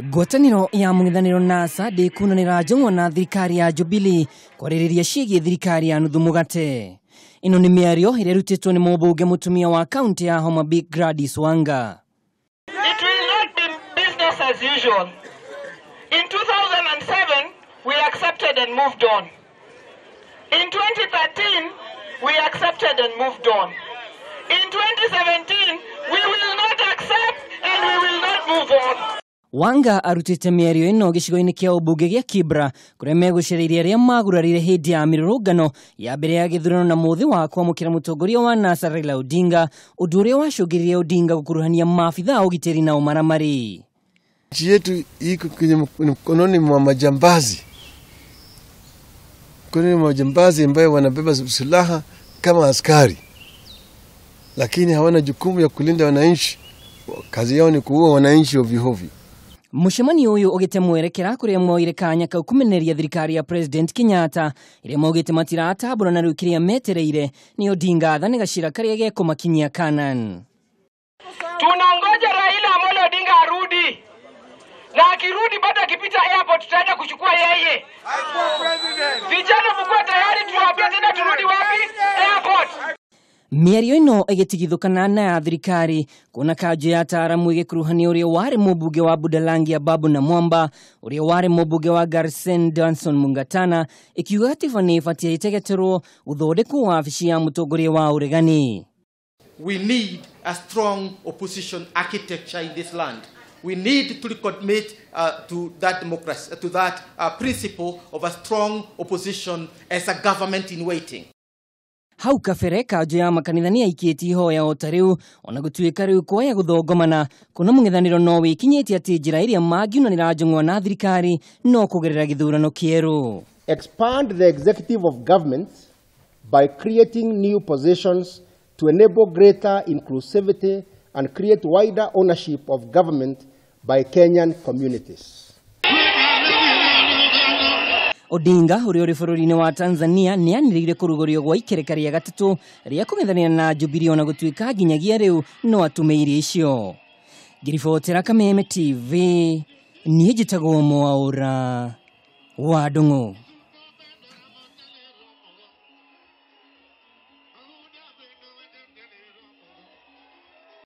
Ngwatanĩro ya mũng'ethanĩro NASA ndĩkunanĩra njũng'wa na thirikari ya Jubilee kwarĩrĩria ciĩgiĩ thirikari ya nuthu mũgate. Ĩno nĩ mĩario ĩrĩa ĩrutĩtwo nĩ mũmbunge mũtumia wa kaunti ya Homa Bay Gladys Wanga. It will not be business as usual. In 2007, we accepted and moved on. In 2013, we accepted and moved on. In 2017, we will not accept and we will not move on. Wanga arutĩte mĩario ĩno gĩcigo-inĩ kĩa ũmbunge gĩa Kibra kũrĩa megũcereirie arĩa magurarire hĩndĩ ya mĩrũrũngano ya mbere ya gĩthurano na mũthĩ wa kwamũkĩra mũtongoria wa NASA Raila Odinga, ũndũ ũrĩa wacũngĩrĩirie Odinga gũkuruhania maabitha a ũgitĩri na ũmaramari. Nchi yetu iko kwenye mkononi mwa majambazi, mkononi mwa majambazi ambayo wanabeba silaha kama askari, lakini hawana jukumu ya kulinda wananchi. Kazi yao ni kuua wananchi ovyo ovyo. Mũcemanio ũyũ ũgĩte mwerekera kũrĩa moire kanya kau kũmenereria thirikari ya President Kenyatta ĩrĩa maugĩte matiratambũra na rĩu kĩrĩa metereire nĩ Odinga athane gacĩra karĩa gekũmakinyia Canaan. Tunangoja Raila Amolo Odinga arudi, na akirudi bado akipita airport tutaenda kuchukua yeye. Vijana mkuwe tayari, tuwaambie tena turudi wapi? Airport. Mĩario ĩno ĩgĩtigithũkana na ya thirikari kuona kanjũ ya ataaramu ĩgĩkuruhania ũrĩa warĩ mũmbunge wa Budalangi Ababu na Mwamba, ũrĩa warĩ mũmbunge wa Garsen Danson Mungatana, ĩkiuga gatiba nĩ ĩbatiĩ ĩtegeterwo gũthondekwo wabici ya mũtongoria wa ũregani. We need a strong opposition architecture in this land. We need to recommit to that democracy, to that principle of a strong opposition as a government in waiting. Hau kabere kanjũ ya makanitha nĩ yaikĩtie ihoya o ta rĩu ona gũtuĩka rĩu kwaya gũthongomana kuona mũng'ethanĩro no wĩkinyĩtie atĩ njĩra ĩrĩa mangiunanĩra njũng'wa na thirikari no kũgerera gĩthurano kĩerũ. Expand the executive of government by creating new positions to enable greater inclusivity and create wider ownership of government by Kenyan communities. Odinga ũrĩa ũrĩ bũrũri-inĩ wa Tanzania nĩ anĩrĩire kũrugũrio gwa ikereka rĩa gatatũ rĩa kũng'ethanĩra na Jubilee ona gũtuĩka nginyagia rĩu no atũmĩire icio. Ngĩribotera Kameme TV, niĩ njĩtagwo Mwaũra wa Ndung'u.